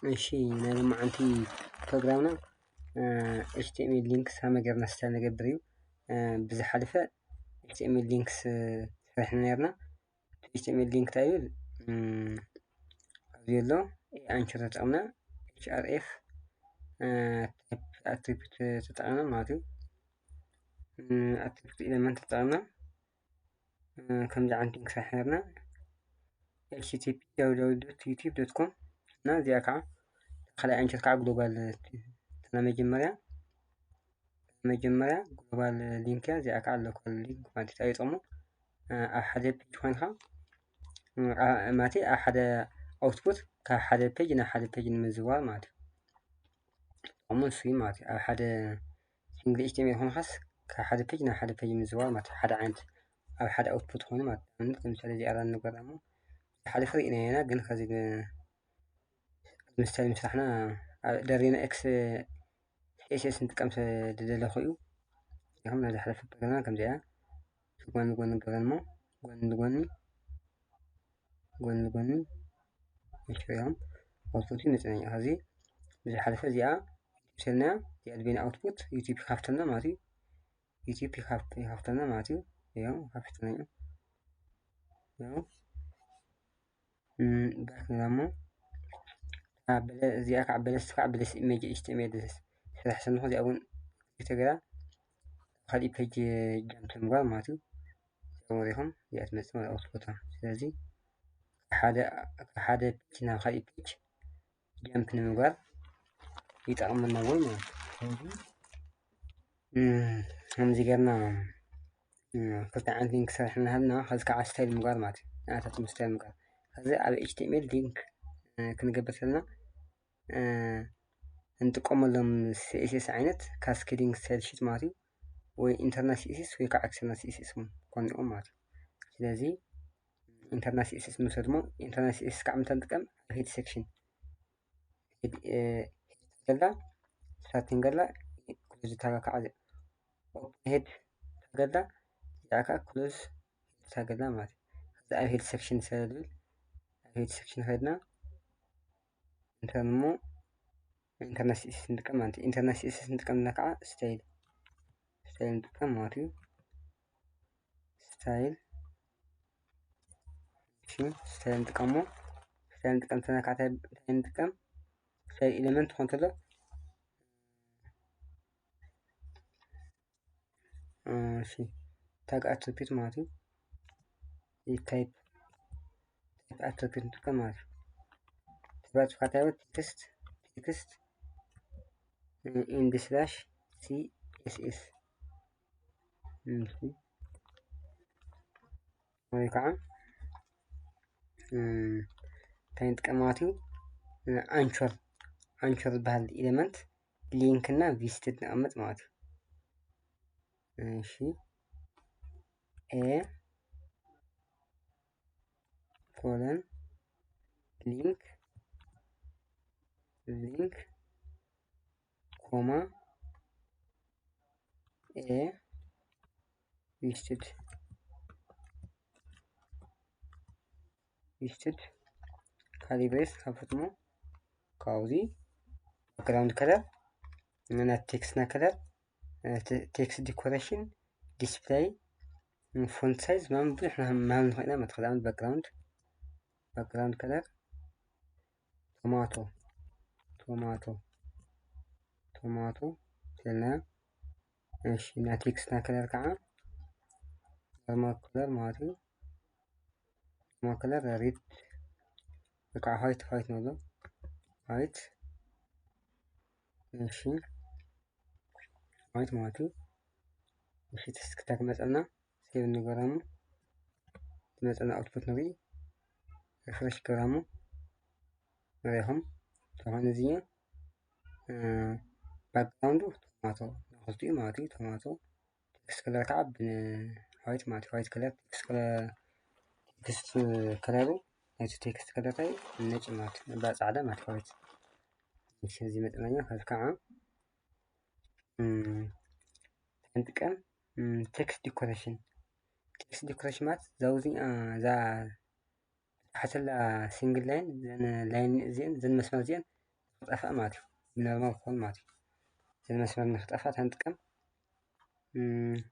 እሺ፣ ናይ ሎማዓንቲ ፕሮግራምና ኤች ቲ ኤም ኤል ሊንክስ ሃመ ጌርና ስታይል ንገብር እዩ። ብዝሓለፈ ኤች ቲ ኤም ኤል ሊንክስ ሰሪሕና ነርና። ኤች ቲ ኤም ኤል ሊንክ እንታይ እዩ? ኣብዚ ዘሎ ኣንቸር ተጠቕምና፣ ኤች ኣር ኤፍ ታይፕ ኣትሪቢዩት ተጠቕምና ማለት እዩ። ኣትሪቢዩት ኤለመንት ተጠቕምና ከምዚ ዓይነት ሊንክ ሰሪሕና ነርና። ኤች ቲ ቲ ፒ ዳብሊው ዳብሊው ዶት ዩቲዩብ ዶት ኮም እና እዚኣ ከዓ ካልኣይ ኣንቸር ከዓ ግሎባል፣ እታ መጀመርያ መጀመርያ ግሎባል ሊንክ እያ። እዚኣ ከዓ ሎካል ሊንክ ማለት እዩ። ጥቕሙ ኣብ ሓደ ፔጅ ኮይንካ ማለት ኣብ ሓደ ኣውትፑት ካብ ሓደ ፔጅ ናብ ሓደ ፔጅ ንምዝዋር ማለት እዩ። ጥቕሙ ንሱ እዩ ማለት እዩ። ኣብ ሓደ ሲንግል ኤች ቲ ኤም ኤል ኮይንካስ ካብ ሓደ ፔጅ ናብ ሓደ ፔጅ ምዝዋር ማለት ሓደ ዓይነት ኣብ ሓደ ኣውትፑት ኮይኑ ማለት እዩ። ከምሳሌ እዚኣ ንገራ እሞ ዝሓለፈ ርኢናዮ ኢና፣ ግን ከዚ ምስታይል ምስራሕና ደሪና ኤክስ ኤስ ኤስ ንጥቀም ስለደለኹ እዩ። ይኹም ናይ ዝሓለፈ ፕሮግራምና ከምዚኣ ጎኒ ጎኒ ንገብረን እሞ ጎኒ ንጎኒ ጎኒ ንጎኒ ንሽርዮም ኣውትፑት ይመፅና እዩ። ከዚ ብዝሓለፈ እዚኣ ዩቲብ ሰልና እዚኣ ድቤና ኣውትፑት ዩቲብ ይካፍተልና ማለት እዩ። ዩቲብ ይካፍተልና ማለት እዩ። እዮም ይካፍተልና እዩ። እዮም ባክ ንብላ እሞ እዚኣ ከዓ በለስ ከዓ በለስ ኢሜጅ ኤች ቲ ኤም ኤል ስራሕ ሰንኹ እዚኣ እውን ተገራ ካልእ ፔጅ ጃምፕ ምግባር ማለት እዩ። እዚኣ ወሪኹም እዚኣ ትመፅእ ማለት ኣውትፑታ። ስለዚ ካብ ሓደ ፔጅ ናብ ካልእ ፔጅ ጃምፕ ንምግባር ይጠቕመና እውን ማለት እዩ። ስለዚ ከምዚ ጌርና ክልተ ዓይነት ሊንክ ሰሪሕና ሃልና፣ ከዚ ከዓ ስታይል ምግባር ማለት እዩ። ንኣታትም ስታይል ምግባር። ከዚ ኣብ ኤች ቲ ኤም ኤል ሊንክ ክንገብር ከለና እንጥቀመሎም ሲ ኤስ ኤስ ዓይነት ካስኬዲንግ ስታይል ሺት ማለት እዩ። ወይ ኢንተርናል ሲ ኤስ ኤስ ወይ ከዓ ኤክስተርናል ሲ ኤስ ኤስ እውን ኮን ይኹን ማለት እዩ። ስለዚ ኢንተርናል ሲ ኤስ ኤስ ንውሰድ እሞ ኢንተርናል ሲ ኤስ ኤስ ከዓ ምንታይ ንጥቀም ኣብ ሄድ ሴክሽን ሄድ ገላ ስታርቲንግ ገላ ክሎዝ ታጋ ከዓ ኦፕን ሄድ ታገላ እዚኣ ከዓ ክሎዝ ሄድ ታገላ ማለት እዩ። ከዚ ኣብ ሄድ ሴክሽን ሰለድብል ኣብ ሄድ ሴክሽን ከድና ኢንተር እሞ ኢንተርናል ሲ ኤስ ኤስ ንጥቀም ማለት እዩ። ኢንተርናል ሲ ኤስ ኤስ ንጥቀም ዘለና ከዓ ስታይል ስታይል ንጥቀም ማለት እዩ። ስታይል እሺ ስታይል ንጥቀሞ። ስታይል ንጥቀም ተና ከዓ እንታይ እንታይ ንጥቀም? ስታይል ኤለመንት ክኾን ተሎ እሺ ታግ ኣትሪቢዩት ማለት እዩ። ታይፕ ታይፕ ኣትሪቢዩት ንጥቀም ማለት እዩ። ታይፕ ኣትሪቢዩት ታይፕ ቴክስት ቴክስት ኢንድ ስላሽ ሲ ኤስ ኤስ ወይ ከዓ እንታይ ንጥቀም ማለት እዩ? ኣንቾር ኣንቾር ዝበሃል ኤለመንት ሊንክ እና ቪዚትድ ነቐምጥ ማለት እዩ። እሺ ኤ ኮለን ሊንክ ሊንክ ኮማ ኤ ቪዚትድ ቪዚትድ ካሊ ብሬስ ከፈትሞ ካብዚ ባክግራውንድ ከለር እና ቴክስትና ከለር ቴክስት ዲኮሬሽን ዲስፕላይ ፎንት ሳይዝ ምናምን ብዙሕ ምናምን ንኽእል ኢና። መትኸል ኣመት ባክግራውንድ ባክግራውንድ ከለር ቶማቶ ቶማቶ ቶማቶ ኢልና እሺ እና ቴክስትና ከለር ከዓ ኖርማል ከለር ማለት እዩ። ኖርማል ከለር ሬድ ወይ ከዓ ዋይት ዋይት ንብሎ ዋይት እሺ ዋይት ማለት እዩ። እሺ ተስክታ ክመፀና ሴቭ ንገረሙ ዝመፀና ኣውትፑት ንርኢ ሪፍሬሽ ገረሙ ንሪኹም ዝኾነ እዚ ባክግራውንዱ ቶማቶ ንክልቲኡ ማለት እዩ። ቶማቶ ቴክስት ከለር ከዓ ብዋይት ማለት እዩ። ዋይት ከለር ቴክስት ከለር ቴክስት ከለሩ ናይቲ ቴክስት ከለር ታይ ነጭ ማለት እዩ። ባ ፃዕዳ ማለት ዋይት እሺ እዚ መጠናኛ ከዚ ከዓ ንጥቀም ቴክስት ዲኮሬሽን ቴክስት ዲኮሬሽን ማለት ዛውዚ እዛ ሓሰላ ሲንግል ላይን ዘን ላይን እዚአን ዘን መስመር እዚአን ክጠፍእ ማለት እዩ። ብኖርማል ክኾን ማለት እዩ። እዚ መስመር ንክጠፍእ እንታይ ንጥቀም?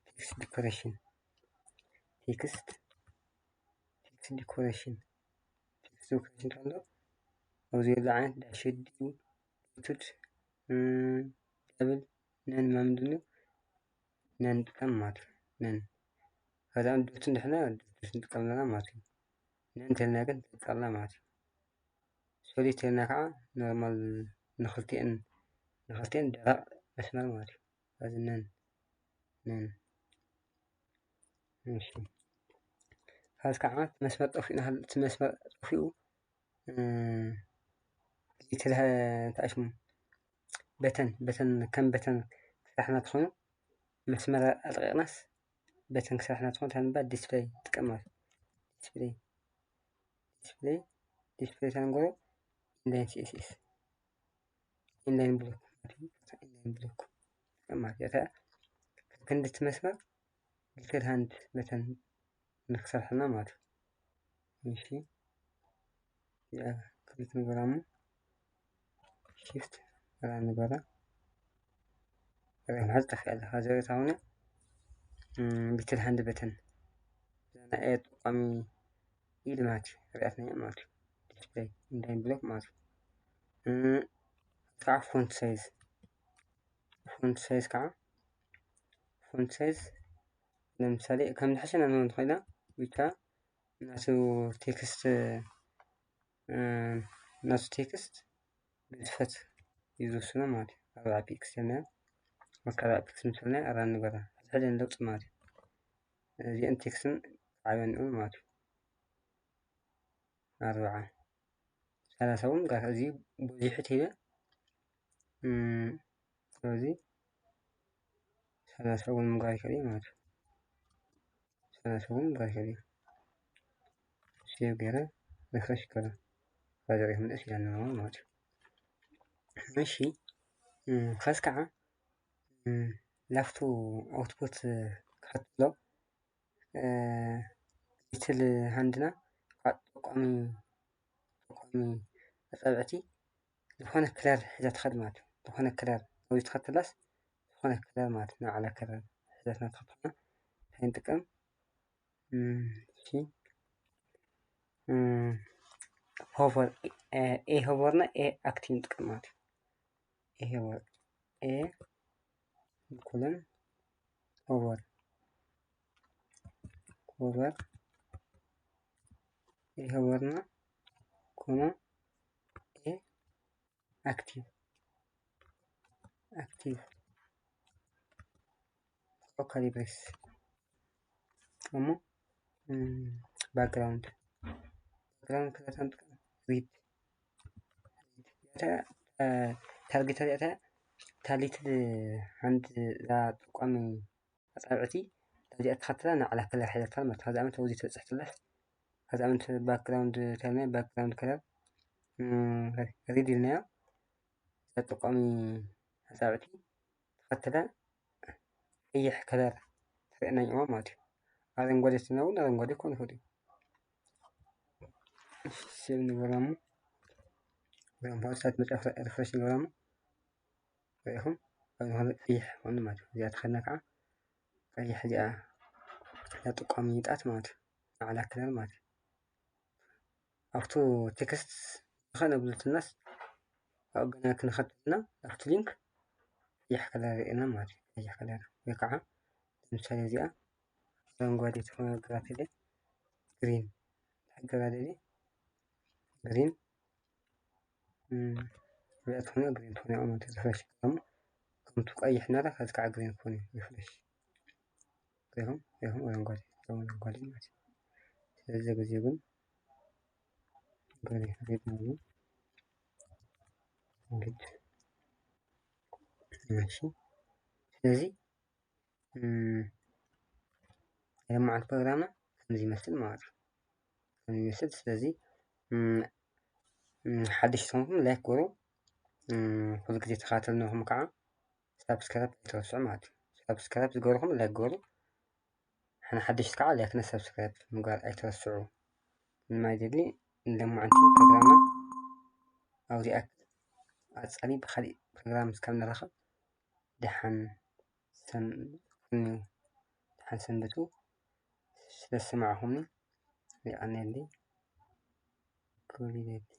ቴክስት ዲኮሬሽን ቴክስት ቴክስት ዲኮሬሽን ቴክስት ዲኮሬሽን ከሎ ኣብዚ ዘሎ ዓይነት ዳሽ ድዩ ቱት ዳብል ነን ምናምን ድዩ ነን ንጥቀም ማለት እዩ። ነን ከዛ ዶት እንድሕና ዶት ንጥቀም ኣለና ማለት እዩ። ነን ተልና ግን ትጠላ ማለት እዩ። ሶሊድ ተልና ከዓ ኖርማል ንክልቲኤን ንክልቲኤን ደረቕ መስመር ማለት እዩ። ከዚ ነን ነን እሺ። ከዚ ከዓ እቲ መስመር ጠፊኡ ናህል እቲ መስመር ጠፊኡ ሊትል እንታይ ሽሙ በተን በተን ከም በተን ክስራሕና ተኾይኑ መስመር ኣጥቂቕናስ በተን ክስራሕና ተኾይኑ ታንባ ዲስፕሌይ ጥቀማል። ዲስፕሌይ ዲስፕሌይ ዲስፕሌይ ታንጎሮ ኢንላይን ሲኤስኤስ ኢንላይን ብሎክ ኢንላይን ብሎክ ማለት እያ። ክንዲ እቲ መስመር ሊትል ሃንድ በተን ንክሰርሐና ማለት እዩ። እሺ ክሊክ ንገራ እሞ ሺፍት ራ ንገራ ሪኦም ሓዚ ጠፊኣ ኣለካ ዘሪታ ሆነ ሊትል ሃንድ በተን ዘና ኤ ጠቋሚ ኢል ማለት እዩ። ሪኣትና ማለት እዩ። ዲስፕሌይ ኢንላይን ብሎክ ማለት እዩ። ከዓ ፎንት ሳይዝ ፎንት ሳይዝ ከዓ ፎንት ሳይዝ ለምሳሌ ከም ዝሐሸና ንሆን ትኽእላ ብቻ ናቱ ቴክስት ናቱ ቴክስት ግዝፈት እዩ ዝወስኖ ማለት እዩ። ኣርባዓ ፒክስል ና ወካ ኣርባዓ ፒክስል ምስልና ኣራ ንገራ ሕድሕደ ንለውጥ ማለት እዩ። እዚአን ቴክስትን ዓበንኡ ማለት እዩ። ኣርባዓ ሰላሳ እውን ጋር እዚ በዚሑ ተይለ ስለዚ ሰላሳ እውን ምጋር ይከል ማለት እዩ። ሰላሳ እውን ምጋር ይከል ሴቭ ገይረ ሪፍሬሽ ገይረ ባጀር ይምለስ ኢለና ማለት እዩ። እሺ ከዚ ከዓ ላፍቱ ኣውትፑት ክሓትሎ ሊትል ሃንድና ጠቋሚ ጠቋሚ ኣፃብዕቲ ዝኾነ ክለር ሒዛ ትኸድ ማለት እዩ። ዝኾነ ክለር ወይ ትኸትላስ ዝኾነ ክለር ማለት ንባዕላ ክለር ሒዛትና ትኸድ ኮይና እንታይ ንጥቀም? ሆቨር ኤ ሆቨርና ኤ ኣክቲቭ ንጥቀም ማለት እዩ። ኤ ሆቨር ኤ ኮለን ሆቨር ሆቨር ኤ ሆቨርና ኮማ ኤ ኣክቲቭ ኣክቲቭ ሎካሊ ብሬስ እሞ ባክግራውንድ ባክግራውንድ ክለር ንጥቀም ሪድ ታርጌት ሪእታ ታሊትል ሃንድ እዛ ጠቋሚ ኣፃብዕቲ እዚኣ ተኸትላ ንዓላ ከለር ሓይለታ ማለት ከዚ ኣመት ወዚ ተፅሕትለፍ ከዚ ኣመት ባክግራውንድ ተልናይ ባክግራውንድ ከለር ሪድ ኢልናዮ እዛ ጠቋሚ ኣፃብዕቲ ተኸትላ ቀይሕ ከለር ተርእየና ይእማ ማለት እዩ። ኣረንጓዴ ትነውን ኣረንጓዴ ክኾን ይኽእል እዩ። ሴቭ ንገረሙ ሪምፖርትታት መጫፍ ሪፍሬሽ ንገረሙ ሪኢኹም ኣብ ዝኾነ ቀይሕ ክኾኑ ማለት እዩ። እዚኣ ተኸድና ከዓ ቀይሕ እዚኣ እዛ ጠቋሚ ይጣት ማለት እዩ። ንዓላ ከለር ማለት እዩ። ኣብቱ ቴክስት ንኸነብልትናስ ኣብኡ ገና ክንኸትልና ኣብቲ ሊንክ ቀይሕ ከለር ርኤና ማለት እዩ። ቀይሕ ከለር ወይ ከዓ ለምሳሌ እዚኣ ኣረንጓዴ ትኾነ ግራት ኢለ ግሪን ሓገራ ደሊ ግሪን እዚኣ ትኾነ ግሪን ትኾነ ማለት እዩ። ሪፍሬሽ ከሙ ከምቱ ቀይሕ እናዳ ከዚ ከዓ ግሪን ክኾነ ሪፍሬሽ ሪኹም ሪኹም ኣረንጓዴ ሪኹም ኣረንጓዴ ማለት እዩ። ስለዚ ግዜ ግን ግሪን ሪድ ማለት ግድ እሺ ስለዚ ናይ ሎማዓንቲ ፕሮግራምና ከምዚ ይመስል ማለት እዩ። ከምዚ ይመስል ስለዚ ሓደሽቲ ዝኾንኩም ላይክ ገሩ ኩሉ ግዜ ተኸታተልናኹም ከዓ ሳብስክራይብ ኣይትረስዑ ማለት እዩ። ሳብስክራይብ ዝገበርኩም ላይክ ገሩ ሓደሽቲ ከዓ ላይክና ሳብስክራይብ ምግባር ኣይትረስዑ። ንማይ ደሊ ንሎማዓንቲ ፕሮግራምና ኣብዚ ኣክል ብቐጻሊ ብኻሊእ ፕሮግራም እስካብ ንራኸብ ደሓን ሰን-፣ ደሓን ሰንብቱ። ስለዝሰማዕኹምኒ የቐንየለይ። ኩሊደት።